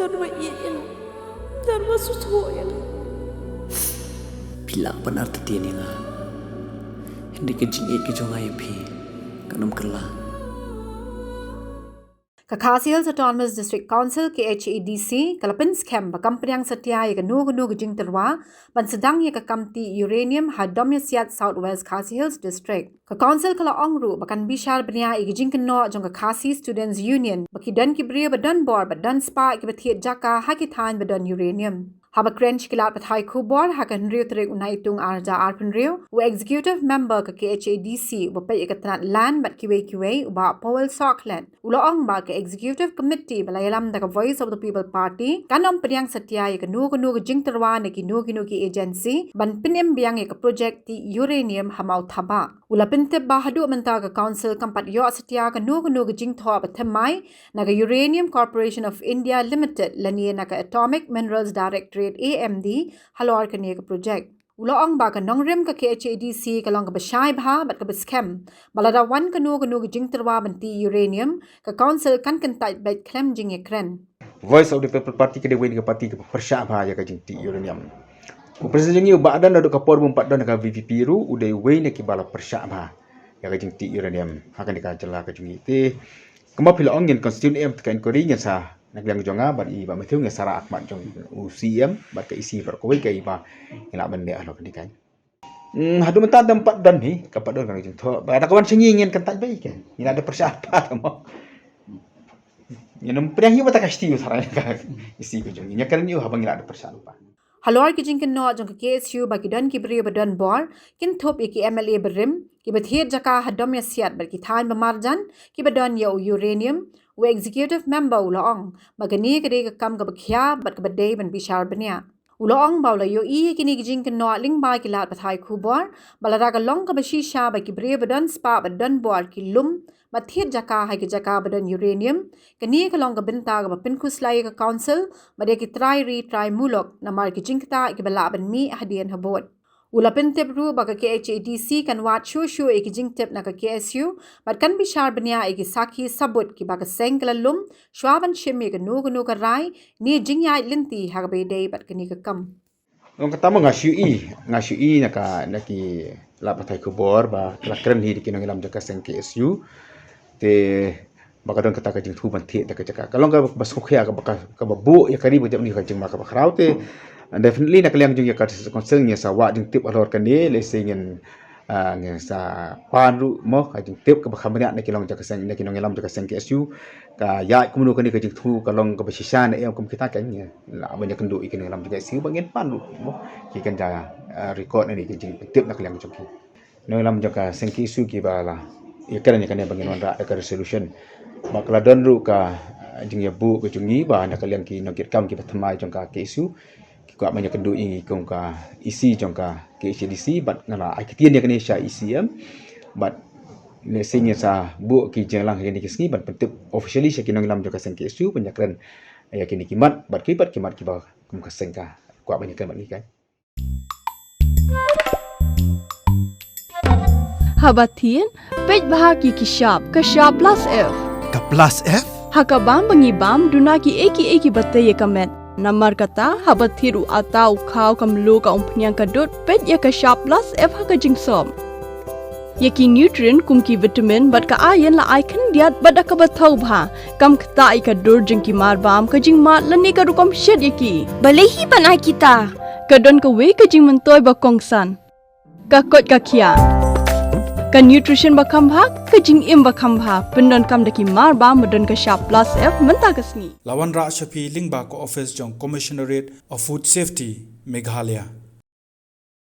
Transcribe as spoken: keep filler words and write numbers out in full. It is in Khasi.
Don ba ïeit ïa nga. Don ba sngewthuh ïa nga. Phi lah ban artatien ïa nga, hynrei ka jingïeit ka jong nga ïa phi kan ym kylla. Ka Khasi Hills Autonomous District Council, K H A D C, ka la pynskhem ba kam pdiang satia ïa kano kano ka jingtyrwa ban sdang ïa ka kam tih uranium ha Domiasiat, South West Khasi Hills District. Ka Council ka la ong ruh ba kan bishar bniah ïa ki jingkynnoh jong ka Khasi Students Union ba ki don ki briew ba don bor bad don spah kiba thied jaka ha ki thaiñ ba don uranium. Haba kren sha ki lad pathai khubor ha ka hynriew tarik u Naitung arhajar arphew hynriew, u Executive Member ka K H A D C uba peit ïa ka tnat Land bad kiwei kiwei, u Bah Powell Sohkhlet, u la ong ba ka Executive Committee ba la ïalam da ka Voice of the People Party kan ym pdiang satia ïa kano kano ka jingtyrwa na kino kino ki agency ban pynim biang ïa ka project tih uranium ha Mawthabah. U la pyntip ba haduh mynta ka Council kam pat ïoh satia kano kano ka jingthoh ba thymmai na ka Uranium Corporation of India Limited lane na ka Atomic Minerals Directorate, A M D, halor kane ka project. U la ong ba ka nongrim ka K H A D C ka long kaba shai bha bad kaba skhem ba lada wan kano kano ka jingtyrwa ban tih uranium, ka Council kan kyntait beit khlem jingïakren. Voice of the People Party ka dei kawei na ka party kaba pyrshah bha ïa ka jingtih uranium. U President jong ngi u Bah Ardent naduh ka por bym pat don ha ka V P P ruh u dei uwei na kiba la pyrshah bha ïa ka jingtih uranium ha kane ka jylla ka jong ngi. Te kumba phi la ong, ngin continue em ka inquiry, ngin sa, na ka liang jong nga bad i Bah Mathew ngin sa rah ha khmat jong u C M bad ka E C bad kawei ka i ba ngin lah ban leh halor kane ka. Hmm, haduh mynta dang pat don hi, kam pat don ka jingthoh. Ba da ka wan sha ngi ngin kyntait beit ka. Ngi la da pyrshah pat mo. Ngin ym pdiang hi ba ta ka shti u sarai ka E C ka jong ngi. Ngi kren ïa u haba ngi la da pyrshah lypa. Halor ki jingkynnoh jong ka K S U ba ki don ki briew ba don bor, kin thup ïa ki M L A barim kiba thied jaka ha Domiasiat bad ki thaiñ ba marjan kiba don ïa u uranium, u Executive Member u la ong ba kane ka dei ka kam kaba khia bad kaba dei ban bishar bniah. U la ong ba u la ïohi ïa kine ki jingkynnoh lyngba ki lad pathai khubor ba lada ka long kaba shisha ba ki briew ba don spah ba don bor ki lum bad thied jaka ha ki jaka ba don uranium, kane ka long ka bynta kaba pynkhuslai ïa ka Council bad ïa ki trai ri trai muluk namar ki jingktah kiba lah ban mih hadien habud. U la pyntip ruh ba ka K H A D C kan wad shuh shuh ïa ki jingtip na ka K S U bad kan bishar bniah ïa ki sakhi sabut kiba ka seng ka la lum shwa ban shim ïa kano kano ka rai ne jingïaid lynti ha kaba ïadei bad kane ka kam. Long kata ma nga shu ïohi, nga shu ïohi na ka, na ki lad pathai khubor ba la kren hi da ki nongïalam jong ka seng K S U. Te ba ka don kata ka jingthu ban thied da ka jaka. Ka long kaba sngewkhia, kaba, kaba buh ïa ka ri ba jop ni ka jingma kaba khraw te. Definitely na ka liang jong ïa ka District Council ngin sa wad jingtip halor kane, lehse ngin, ah, ngin sa pan ruh mo ka jingtip kaba kham bniah na ki long jong ka seng, na ki nongïalam jong ka seng K S U. Ka ïaid kumno kane ka jingthu, ka long kaba shisha ne em, kum kita ka ngin lah ban ïakynduh ïa ki nongïalam jong ka K S U ba ngin pan ruh mo ki kan da, ah, record na ne ka jingtip na ka liang jong ki nongïalam jong ka seng K S U kiba la ïakren ïa kane ba ngin wanrah ïa ka resolution. Ba ka la don ruh ka, ah, jingïabuh ka jong ngi ba na ka liang ki nongkitkam kiba thymmai jong ka K S U ki kwah ban ïakynduh ïa ngi kum ka E C jong ka K H A D C bad nga la ai ktien ïa kane sha E C M bad lehse ngin sa buh ki jingïalang ha kine ki sngi ban pyntip officially sha ki nongïalam jong ka seng K S U ban ïakren ïa kine ki mat bad ki, bad ki mat kiba kum ka seng ka kwah ban ïakren bad ngi ka. Haba thied, peit bha ki ki shap, ka shap plus F. Ka plus F? Ha ka bam ba ngi bam, duna ki ei ki ei kiba tei ïa ka met. Namar kata, haba thied u atta u khaw ka mluh ka umphniang ka dud, peit ïa ka shap plus F ha ka jingsop. Ïa ki nutrient kum ki vitamin bad ka iron la ai khyndiat bad da kaba thaw bha. Kam ktah ïa ka dur jong ki mar bam, ka jingmad lane ka rukom shet ïa ki. Balei hi ban ai kita? Ka don kawei ka jingmyntoi ba kongsan. Ka koit ka khiah. Ka nutrition ba kham bha, ka jingim ba kham bha. Pyndonkam da ki mar bam ba don ka shap plus F mynta ka sngi. La wanrah sha phi lyngba ka office jong Commissionerate of Food Safety, Meghalaya.